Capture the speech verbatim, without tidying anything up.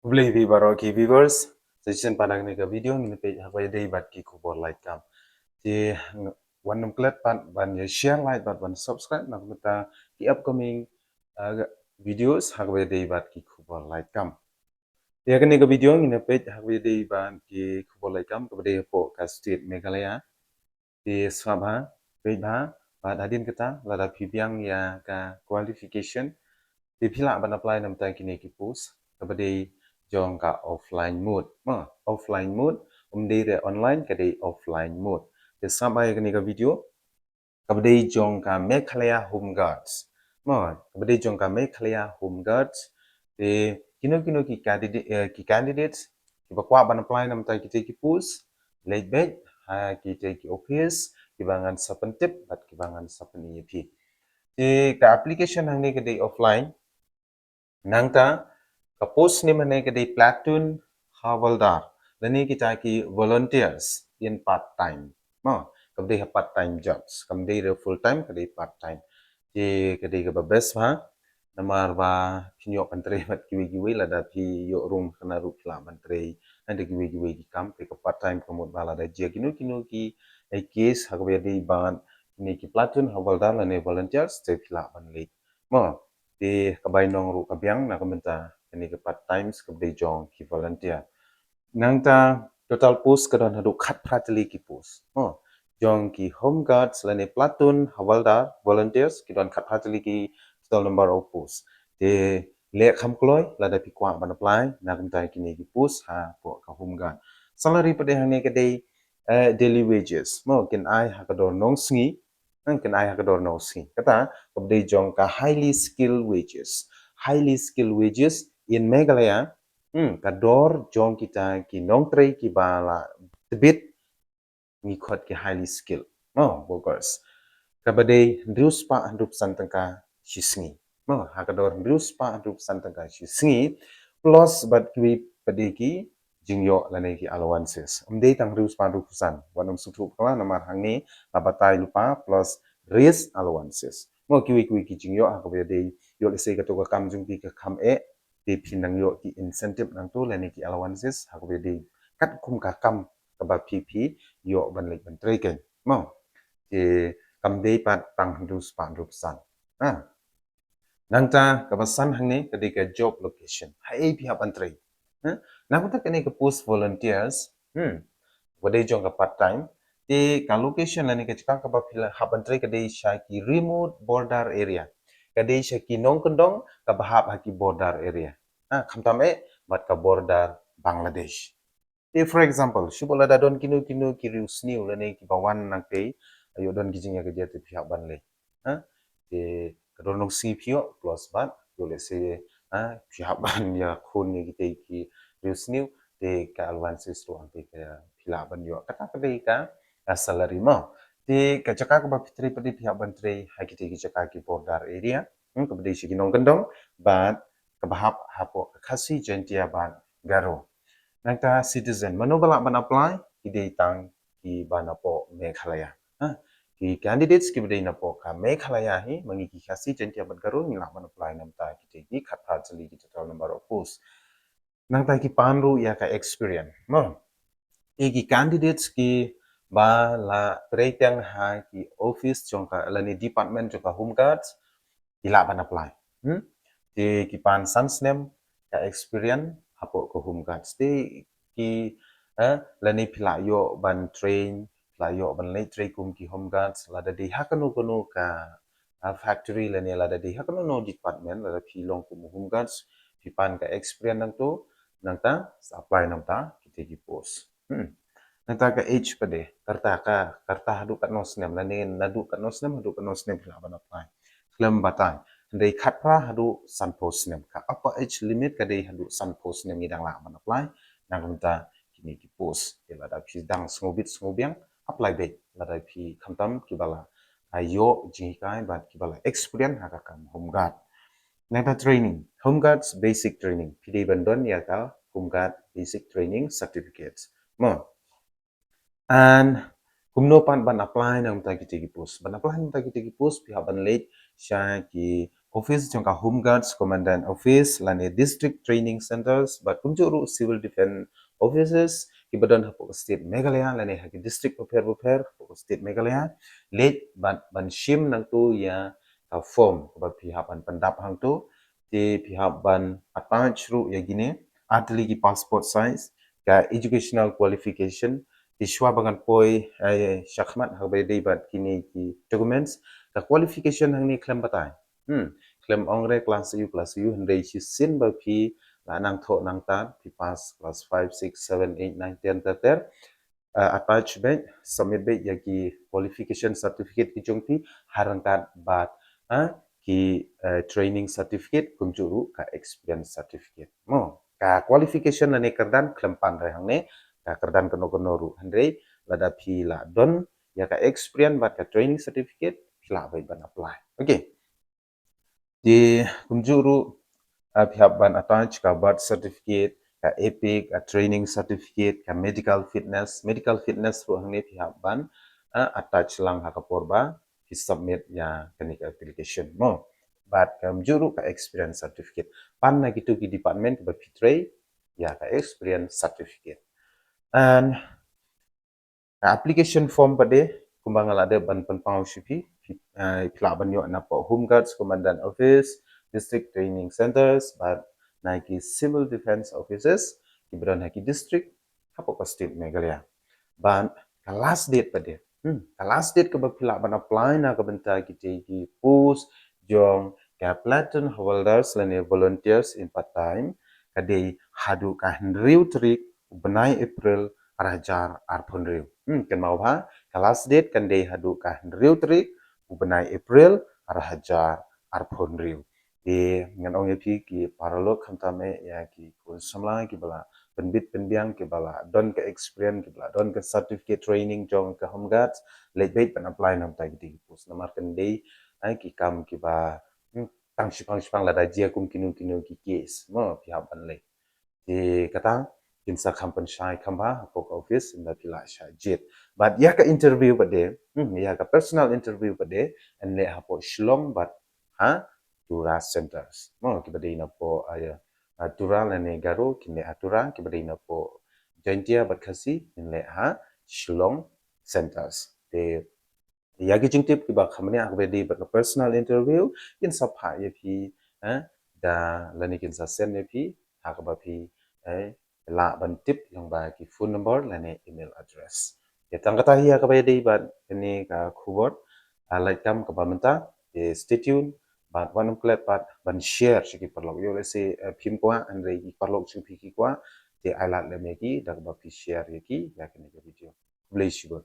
Khublei ïa phi baroh ki viewers. Sa shisien pat ha kane ka video ngin peit ha kaba ïadei bad ki khubor lait kam. Te wan nym klet pat ban ïa share, like bad ban subscribe na ka bynta ki upcoming, uh, videos ha kaba ïadei bad ki khubor lait kam. Te ha kane ka video ngin peit ha kaba ïadei bad ki khubor lait kam kaba dei hapoh ka state Meghalaya. Te sngap bha, peit bha, bad hadien kata lada phi biang ïa ka qualification te phi lah ban apply na bynta kine ki post kaba dei jong ka offline mode. Ma, offline mode, ym dei re online, ka dei offline mode. Te sngap bha ïa kane ka video kaba dei jong ka Meghalaya Home Guards. Ma, kaba dei jong ka Meghalaya Home Guards. Te kino kino ki candidate, eh, ki candidates kiba kwah ban apply na bynta kita ki post, leit beit ha kita ki office kiba ngan sa pyntip bad kiba ngan sa pyni ïa phi. Te ka application hangne ka dei offline. Nangta ka post name hangne ka dei platoon havildar, lane kita ki volunteers in part time. Ma, kam dei ha part time jobs, kam dei re full time, ka dei part time. Te ka dei kaba best bha. Namar ba phin ïoh ban trei bad kiwei kiwei, lada phi ïoh rung kane ruh phi lah ban trei, ha, da kiwei kiwei ki kam. Te ka part time ka mut ba lada jia kino kino ki, eh, case ha kaba ïadei bad kine ki platoon havildar lane volunteers, te phi lah ban leit. Ma, te ka bainong ruh ka biang na ka bynta kane ka part times kaba dei jong ki volunteer. Nangta total post ka don haduh khatphra tylli ki post. Oh, jong ki home guards lane platoon havildar volunteers ki don khatphra tylli ki total number of post. Te leh kham kloi lada phi kwah ban apply na ka bynta kine ki post hapoh ka home guard. Salary pat hangne ka dei, eh, daily wages. Ma, kin ai ha ka dor nongsngi. Hmm, kin ai ha ka dor nongsngi. Kata kaba dei jong ka highly skilled wages. Highly skilled wages in Meghalaya. Hmm, ka dor jong kita ki nongtrei kiba la tbit ngi khot ki highly skilled, oh, workers. Kaba dei hynriew spah hynriewphew san tyngka shi sngi. Oh, ha ka dor hynriew spah hynriewphew san tyngka shi sngi, plus bad kiwei pat de ki jingïoh lane ki allowances. Ym dei tang hynriew spah hynriewphew san, wat nym sngewthuh bakla namar hangne la batai lypa plus race allowances. Mo, kiwei kiwei ki jingïoh ha kaba dei ïoh lehse kato ka kam jong phi ka kham eh, te phin nang ïoh ki incentive nangto lane ki allowances ha kaba dei katkum ka kam kaba phi phi ïoh ban leit ban trei kein. Mo, te kam dei pat tang hynriew spah hynriewphew san. Ha. Nangta kaba san hangne ka dei ka job location. Haei phi hap ban trei. Ha? Nangta kane ka post volunteers. Hmm. Kaba dei jong ka part time. Te ka location lane ka jaka kaba phi hap ban trei ka dei sha ki remote border area. Ka dei sha ki nongkyndong kaba hap ha ki border area. Ha, khamtam eh bad ka border Bangladesh. Te for example, shu bok lada don kino kino ki riewsniew lane kiba wan nangtei, ïoh don ki jingïakajia te phi hap ban leit. Ha? Te ka dor nongsngi phi ïoh plus bad ïoh lehse, ha, phi hap ban ïakhun ïa kitei ki riewsniew, te ka allowances ruh hangtei ka phi lah ban ïoh. Kata ka dei ka, ka salary mo. Te ka jaka kaba phi trei pat de phi hap ban trei ha kitei ki jaka ki border area. Hmm, kaba dei sha ki nongkyndong bad kaba hap hapoh ka Khasi Jaintia bad Garo. Nangta citizen, mano ba lah ban apply? Ki dei tang kiba napoh Meghalaya. Ha, ki candidates kiba dei napoh ka Meghalaya hi, ma ngi ki Khasi Jaintia bad Garo ngi lah ban apply namta kitei ki khatphra tylli ki total number of post. Nangta ki pan ruh ïa ka experience. Mo, ki, ki candidates kiba la trei tang ha ki office jong ka lane department jong ka Home Guards, ki lah ban apply. Hmm? Te ki pan san snem ka experience hapoh ka Home Guards. Te ki, eh, lane phi lah ïoh ban train, phi lah ïoh ban leit trei kum ki Home Guards, lada dei ha kano kano ka, ah, factory lane lada dei ha kano kano department, lada phi long kum Home Guards, phi pan ka experience nangto, nangta sa apply namta kitei ki post. Hmm. Nangta ka age pat de, ka rta ka, ka rta haduh katno snem, lane naduh katno snem haduh katno snem phi lah ban apply. Khlem batai. Hynrei khatphra haduh sanphew snem. Ka upper age limit ka dei haduh sanphew snem ngi dang lah ban apply na ka bynta kine ki post. Te lada phi dang sngewbit sngewbiang, apply beit. Lada phi khamtam kiba la, ah, ïoh jinghikai bad kiba la experience ha ka kam Home Guard. Nangta training, Home Guards basic training. Phi dei ban don ïa ka Home Guard basic training certificate. Mo. And kumno pat ban apply namta kitei ki post? Ban apply namta kitei ki post phi hap ban leit sha ki office jong ka Home Guards Commandant Office lane District Training Centers bad kumjuh ruh Civil Defence Offices kiba don hapoh ka state Meghalaya lane ha ki district bapher bapher hapoh ka state Meghalaya. Leit bad ban shim nangto ïa ka form kaba phi hap ban pyndap hangto. Te phi hap ban attach ruh ïa kine, artylli ki passport size, ka educational qualification. Te shuwa ba ngan poi, eh, shakhmat ha kaba ïadei bad kine ki documents, ka qualification hangne khlem batai. Hmm, khlem ong re class eiu, class eiu, hynrei shisien ba phi la nang thoh nang tad, phi pass class five, six, seven, eight, nine, ten ter ter. Uh, attach beit, submit beit ïa ki qualification certificate ki jong phi, ha ryngkat bad, ah, ki, eh, training certificate, kumjuh ruh ka experience certificate. Mo, ka qualification lane kyrdan khlem pan re hangne, ka kyrdan kano kano ruh, hynrei lada phi la don ïa ka experience bad ka training certificate, phi lah beit ban apply. Okay. Te kumjuh ruh, ah, phi hap ban attach ka birth certificate, ka EPIC, ka training certificate, ka medical fitness. Medical fitness ruh hangne phi hap ban, ah, attach lang ha ka por ba phi submit ïa kane ka application mo. Bad kumjuh ruh ka experience certificate. Pan na kitu ki department kiba phi trei ïa ka experience certificate. And ka application form pat de, kumba nga la dep ban pynpaw sha phi, phi, eh, phi lah ban ïoh napoh Home Guards Commandant Office, District Training Centers, bad na ki Civil Defence Offices kiba don ha ki district hapoh ka state Meghalaya. Bad ka last date pat de, hmm, ka last date kaba phi lah ban apply na ka bynta kitei ki post jong ka platoon havildares lane volunteers in part time, ka dei haduh ka hynriew tarik u bnai April arhajar arphew hynriew. Hmm, kynmaw bha, ka last date kan dei haduh ka hynriew tarik u bnai April arhajar arphew hynriew. Te ngan ong ïa phi ki paralok, khamtam eh ïa ki khun samla kiba la pynbit pynbiang, kiba la don ka experience, kiba la don ka certificate training jong ka Home Guards, leit beit ban apply na bynta kitei ki post. Namar kan dei, eh, ki kam kiba, hmm, tang shipang shipang lada jia kum kino kino ki case mo, phi hap ban leit. Te kata kin sa kham pynshai kham bha hapoh ka office, ynda phi lah shah jied. Bad ïa ka interview pat de, hmm, ïa ka personal interview pat de, yn leh hapoh Shillong bad ha Tura centers mo. Kiba dei napoh, ah, ïa, ah, Tura lane Garo kin leh ha Tura, kiba dei napoh Jaintia bad Khasi kin leh ha Shillong centers. Te ïa ki jingtip kiba kham bniah ha kaba ïadei bad ka personal interview, kin sa phah ïa phi, eh, da lane kin sa send ïa phi ha kaba phi, eh, lah ban tip lyngba ki phone number lane email address. Te tang kata hi ha kaba ïadei bad kane ka khubor, ah, lait kam kaba mynta. Te stay tuned bad wat nym klet pat ban share sha ki paralok. Ïoh lehse, eh, phim kwah, hynrei ki paralok jong phi ki kwah, te ai lad lem ïa ki da kaba phi share ïa ki ïa kane ka video. Khublei shibun.